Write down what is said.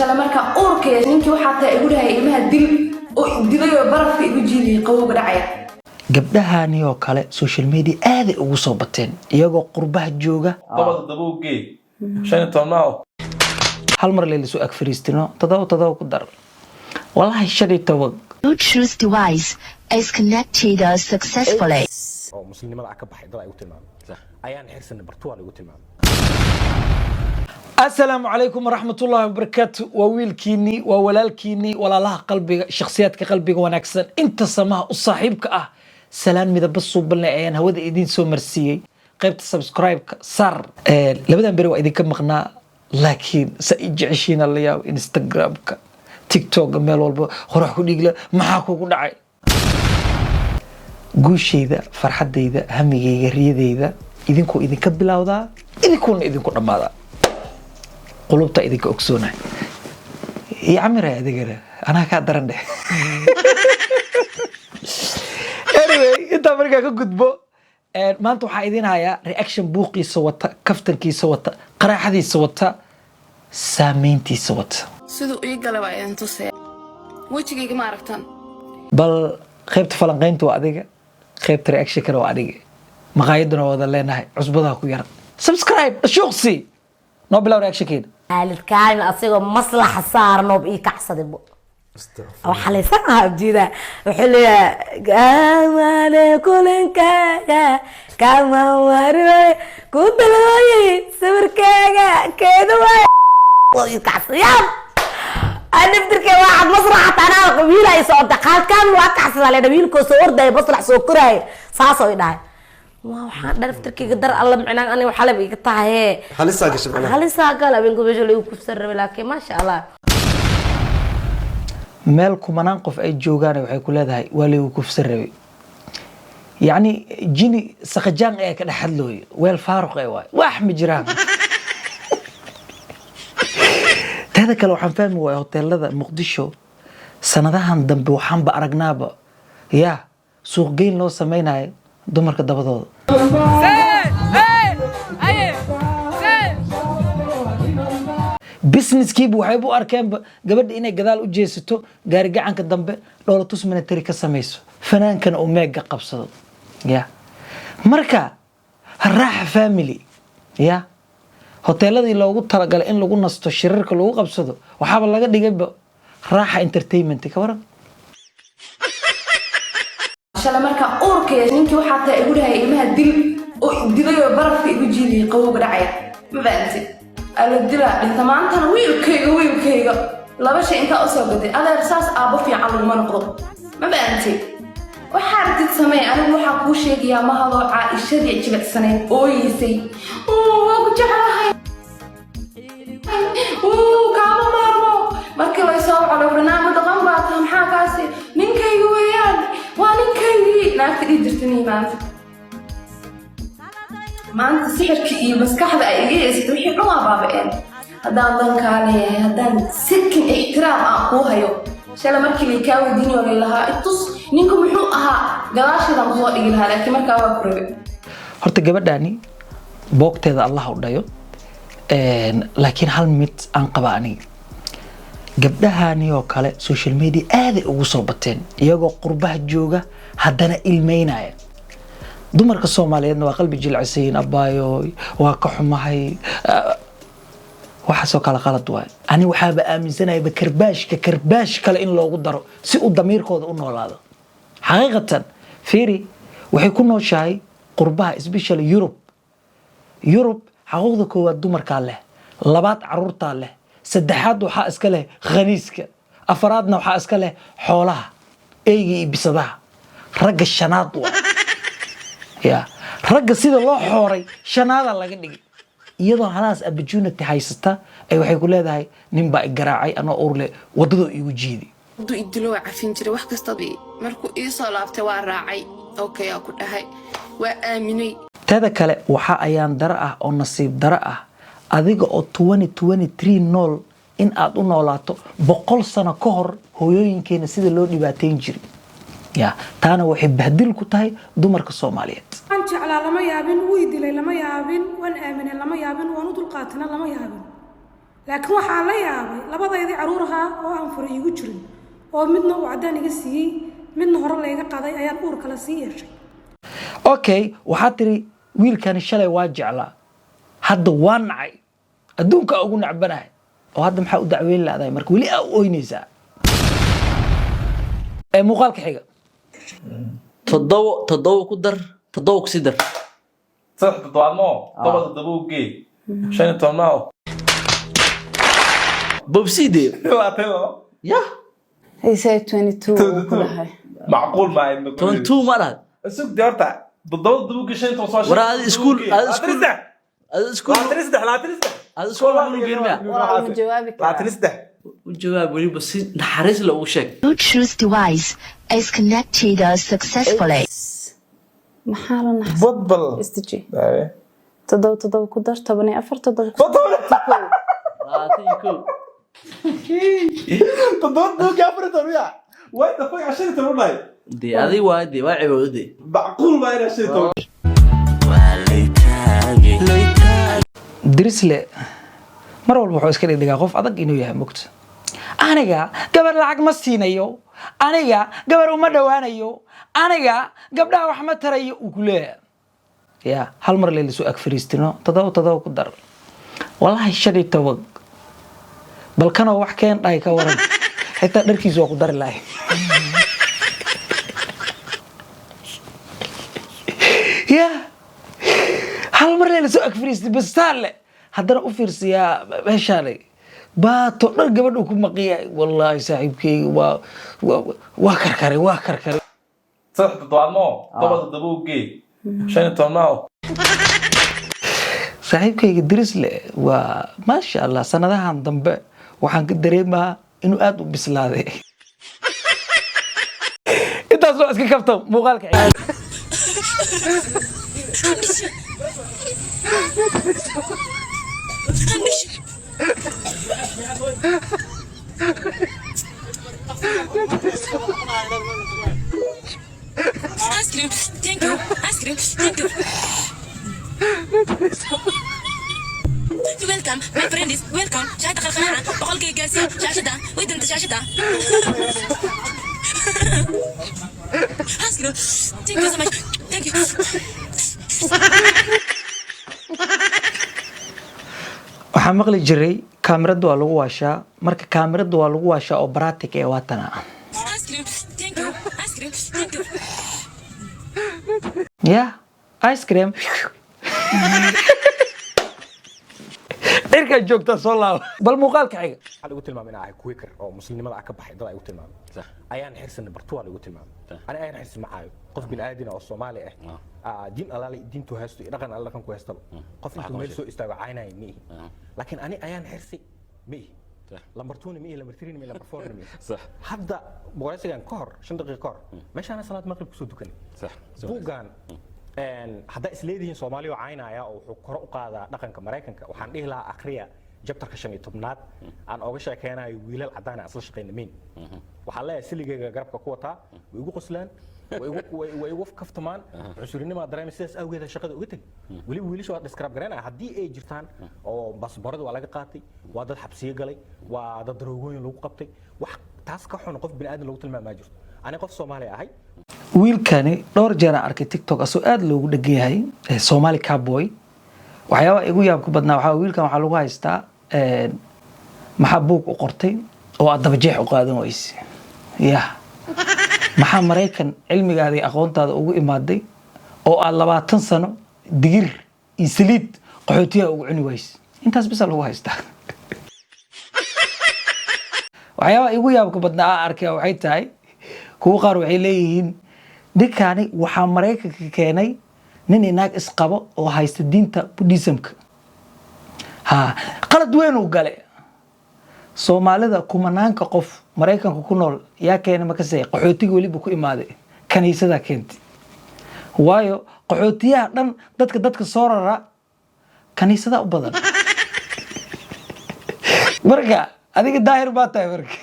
Shalay markaa uurka yeeshay, ninkii waxaa tahay igu dhahay ilmaha dil oo dilay oo barafka igu jiidiyay, qabowga dhacaya. Gabdhahani oo kale social media aaday ugu soo bateen iyagoo qurbaha jooga. Toban toddoba u geey, 15 maaho. Hal mar layla soo ag fariistino, todoba todoba ku dar, walahi 15. Bluetooth device is connected successfully. Oo muslimnimada ah ka baxay dad ay ugu tilmaamay ayaan xirsanay bartuwaa lagu tilmaamay. Asalaamu calaykum waraxmatullaahi wabarakaatu. Waa wiilkiinii, waa walaalkiinii, walaalaha qalbiga, shakhsiyaadka qalbiga wanaagsan, inta samaha u saaxiibka ah. Salaan midaba suubalne ayaan hawada idiin soo marsiiyey. Qaybta subscribe-ka sar. Labadan beri waa idinka maqnaa, laakiin sa i jeceshiina la yaabo. Instagram-ka, TikTok, meel walba qorax ku dhiigla. Maxaa kugu dhacay? Guushayda, farxadayda, hamigayga, riyadayda idinkuu idinka bilowdaa, idinkuuna idinku dhammaadaa. Qulubta idinka ogsoonahay iyo camira adigana anaa kaa daran dheh. Anyway, intaa markaa ka gudbo, maanta waxaa idin hayaa reaction buuqiisa wata, kaftankiisa wata, qaraaxadiisa wata, saameyntiisa wata. Siduu ii galay waa idin tusaya. Wejigayga ma aragtaan? Bal qaybta falanqaynta waa adiga, qaybta reactionkana waa adiga, maqaayaduna waa wada leenahay. Cusbadaha ku yar, subscribe shuuqsi, noo bilow reactionkeena. Khaalid Kaalin asigoo maslaxa saaran oo ii kacsaday waxaa laysan ahaa ujeedaa. Wuxuu leeyahay gaamane kulinkaaga kama warwe ku dalooyay sawirkaaga keeda waay oo ii kacsaday. Yaab, naftirkee waa cad masraxa tanaa wiil ay socota. Khaalid Kaalin waa kacsadaa leedha, wiilkoo soo ordaya, maslax soo koraaya, saasoo i dhahay. Waa waxaan dha naftirkeyga dar alla micnaa ani waxaa leba iga tahay. Halisaa gashay macnaha. Halisaa gal, habeenku meesha lagu kufsan rabay, laakiin maasha Allah. Meel kumanaan qof ay joogaan waxay ku leedahay waa laygu kufsan rabay. Yacni jini saqajaan ayaa ka dhex hadlooyo, weel faaruq ee waay, wax ma jiraan. Teeda kale, waxaan fahmi waaya hoteelada Muqdisho sanadahan dambe waxaanba aragnaaba ya suuqgeyn loo sameynayo dumarka dabadooda. Businesskiiba waxayba u arkeenba gabadha inay gadaal u jeesato, gaari gacanka dambe dhoolatus military ka samayso, fanaankana uu meega qabsado. Ya marka Raaxa Family ya hoteeladii loogu talagalay in lagu nasto, shirarka lagu qabsado, waxaaba laga dhigayba Raaxa Entertainment. Ka waran? Shalay markaa uurka yeeshay, ninkii waxaa tahay igu dhahay ilmaha dil oo dilay oo barafka igu jiidiyay, qabowga dhacaya. Ma fahanti? Ala dilaa dhinta maantana wiilkayga, wiilkayga laba shay intaa usoo gaday. Adeer, saas aabbo fiican laguma noqdo. Ma fahanti? Waxaa rabtid samee. Anigu waxaa kuu sheegayaa, mahadoo caaishadii jilicsanayd ooyeysay, "Waa ku jeclahay, kaama maarmo." Markii laysoo waco lagu naama dhaqan baa taha, maxaa kaasi? Ninkayga weeyaan, waa ninkaygii. Naagta dhihi jirta nii maanta, maanta sixirkii iyo maskaxda ay iga haysatay wixii dhan waa baaba'een. Haddaan dankaa leeyahay, haddaan sikin ixtiraam aan kuu hayo, shalay markii laykaa weydiinayo laylahaa itus ninku muxuu ahaa, gadaasheedaan kusoo dhigi lahaa, laakiin markaa waa ku rabe. Horta gabadhani boogteeda Allah u dhayo, laakiin hal mid aan qaba aniga: gabdhahani oo kale social media aaday ugu soo bateen iyagoo qurbaha jooga, haddana ilmeynaya. Dumarka Soomaaliyeedna waa qalbi jilcisayin. Abaayo, waa ka xumahay. Waxaasoo kale qalad waay. Ani waxaaba aaminsanayaba karbaashka karbaash kale in loogu daro si uu damiirkooda u noolaado. Xaqiiqatan fiiri, waxay ku nooshahay qurbaha, especially Yurub. Yurub xaquuqda koowaad dumarkaa leh, labaad caruurtaa leh, saddexaad waxaa iska leh khaniiska, afaraadna waxaa iska leh xoolaha, eyga iyo bisadaha. Ragga shanaad waa ya ragga sida loo xooray shanaada laga dhigay. Iyadoo halaas opportunity haysata ay waxay ku leedahay nin baa i garaacay anoo urle, waddadoo iigu jiidi. Hadduu i dilo waa cafin jiray wax kasta. Markuu ii soo laabtay waa raacay, okay aa ku dhahay, waa aaminay. Teeda kale, waxa ayaan daro ah oo nasiib daro ah adiga oo 2023 nool in aad u noolaato 100 sano ka hor hooyooyinkeena sida loo dhibaateyn jiray. Ya taana waxay bahdil ku tahay dumarka Soomaaliyeed. Waan jeclaa, lama yaabin. Wuu i dilay, lama yaabin. Waan aaminay, lama yaabin. Waan u dulqaatana, lama yaabin. Laakiin waxaa la yaabay labadaydii caruurahaa oo aan fura iigu jirin, oo midna uu caddaan iga siiyey, midna hore layga qaday, ayaan uur kale sii yeeshay. Okay, waxaa tiri wiilkani shalay waa jeclaa, hadda waa nacay, adduunka ugu nacbanahay. Oo hadda maxaa u dacweyn laadahay marka weli aa u oynaysaa? Ee muuqaalka xiga. Toddobo toddobo ku dar, toddobo ku sii dar. Saddex toddobaad moo, toba toddoba u gee, 15 mao. Bobside. 22. Yah. He said 22 uu ku dhahay. Macquul maaha. 22 ma dhahad? Sug dee, horta toddoba toddoba u gee, 15 soo. War adi iskuul, adi iskuul, adi iskuul. 23, 23. Adi iskuul wax lagu geyn miya? Walaal, ma jawaabi karaa? 23. U jawaab, weliba si naxariis leh ugu sheeg. Bluetooth device is connected successfully. Maxaa la naxsan? Badbal. Istaji. Toddoba toddoba ku dar 14, toddoba ku 21. Toddoba toddoba gee, 14 ya. What the fuck, 15 u dhahay? Dee adi waa, dee waa cibowda dee. Macquul maa inaa 15. Dirisle mar walba wuxuu iska dhigdhigaa qof adag inuu yahay mugta. Aniga gabar lacag ma siinayo, aniga gabar uma dhowaanayo, aniga gabdhaha wax ma tarayo, uu ku leeyahay. Ya hal mar lee lasoo ag fariistino, toddoba toddoba ku dar, wallaahi 15. Bal kanoo wax keen dhahay ka waran, xitaa dharkiisu waa ku dari lahay. Ya hal mar lee lasoo ag fariistay bastaale, haddana u fiirsiyaa meeshaanay baato dhan gabadha ku maqiyahay. Wallaahi saaxiibkeyga waa karkaray, waa karkaray. Saddex toddobaad moo, toba toddoba u gee, 15 mao. Saaxiibkayga Dirisle waa maasha Allah, sanadahan dambe waxaan ka dareemaa inuu aada u bislaaday. Intaas waa iska kafto. Muuqaalka xiga. Ice cream, thank you. Ice cream, thank you. You welcome, my friend is welcome. شهادة خلقنا بقول جالسين شاشة ويدنت شاشة. Ice cream, thank you so much. Thank you. Waxaa maqli jiray kaamirada waa lagu waashaa. Marka kaamirada waa lagu waashaa oo baratic ee waatana. Ice cream, thank you. Ice cream, thank you. Ya ice cream cirkaa joogtaa, soo laaba. Bal muuqaalka xiga. Waxaa lagu tilmaamay inaan ahay Quaker oo muslimnimada ah ka baxay. Dad ay igu tilmaamay ayaan xirsanay bartuwaa lagu tilmaamay. Ani ayaan xirsan macaayo qof bin aadina oo Soomaali ah, diin alaale diintu haysto iyo dhaqan alle dhaqanku haystaba, qof intuu meel soo istaago caynaya ma ihi. Laakiin ani ayaan xirsi ma ihi, lambar 2 ma ihi, lambar 3 ma ihi, lambar 4 ma ihi. Hadda waraysigan ka hor, 5 daqiiqo ka hor, meeshaana salaad maqrib kusoo dukanay. Buuggan haddaa isleedihiin Soomaali oo caynaya oo wuxuu kor u qaadaa dhaqanka Maraykanka, waxaan dhihi lahaa akhriya chapterka 15aad aan ooga sheekeynayo wiilal caddaan aan isla shaqeyna main. Waxaan leeyahay siligayga garabka ku wataa, way igu qoslaan, way igu kaftamaan, cunsurinimaa dareemay, sidaas awgeed shaqada uga tegi. Weliba wiilasha waa describe garaynaya haddii ay jirtaan oo baasboorada waa laga qaatay, waa dad xabsiyo galay, waa dad daroogooyin lagu qabtay. Wax taas ka xun qof bini'aadan lagu tilmaamaa jirto. Ani qof Soomaali ahay. Wiilkani dhowr jeer aan arkay TikTok asoo aada loogu dhegan yahay, Somali cowboy. Waxyaabaha igu yaabka badnaa waxaa wiilkan waxaa lagu haystaa, maxaa buug u qortay oo aad dabajeex u qaadan weyse? Ya maxaa Maraykan cilmigaada iyo aqoontaada ugu imaaday oo aad 20 sano digir iyo saliid qaxootiyaha ugu cuni weyse? Intaas bisa lagu haystaa. Waxyaabaha igu yaabka badnaa aan arkay waxay tahay kuwo qaar waxay leeyihiin ninkaani waxaa Maraykanka keenay nin inaag isqabo oo haysta diinta Buddhismka. Ha qalad weyn uu gale. Soomaalida kumanaanka qof Maraykanka ku nool yaa keenay? Makase qaxootiga weliba ku imaaday kaniisadaa keentay, waayo qaxootiyaha dhan dadka soo rara kaniisada u badan. Marka adiga daahir baa tahay marka.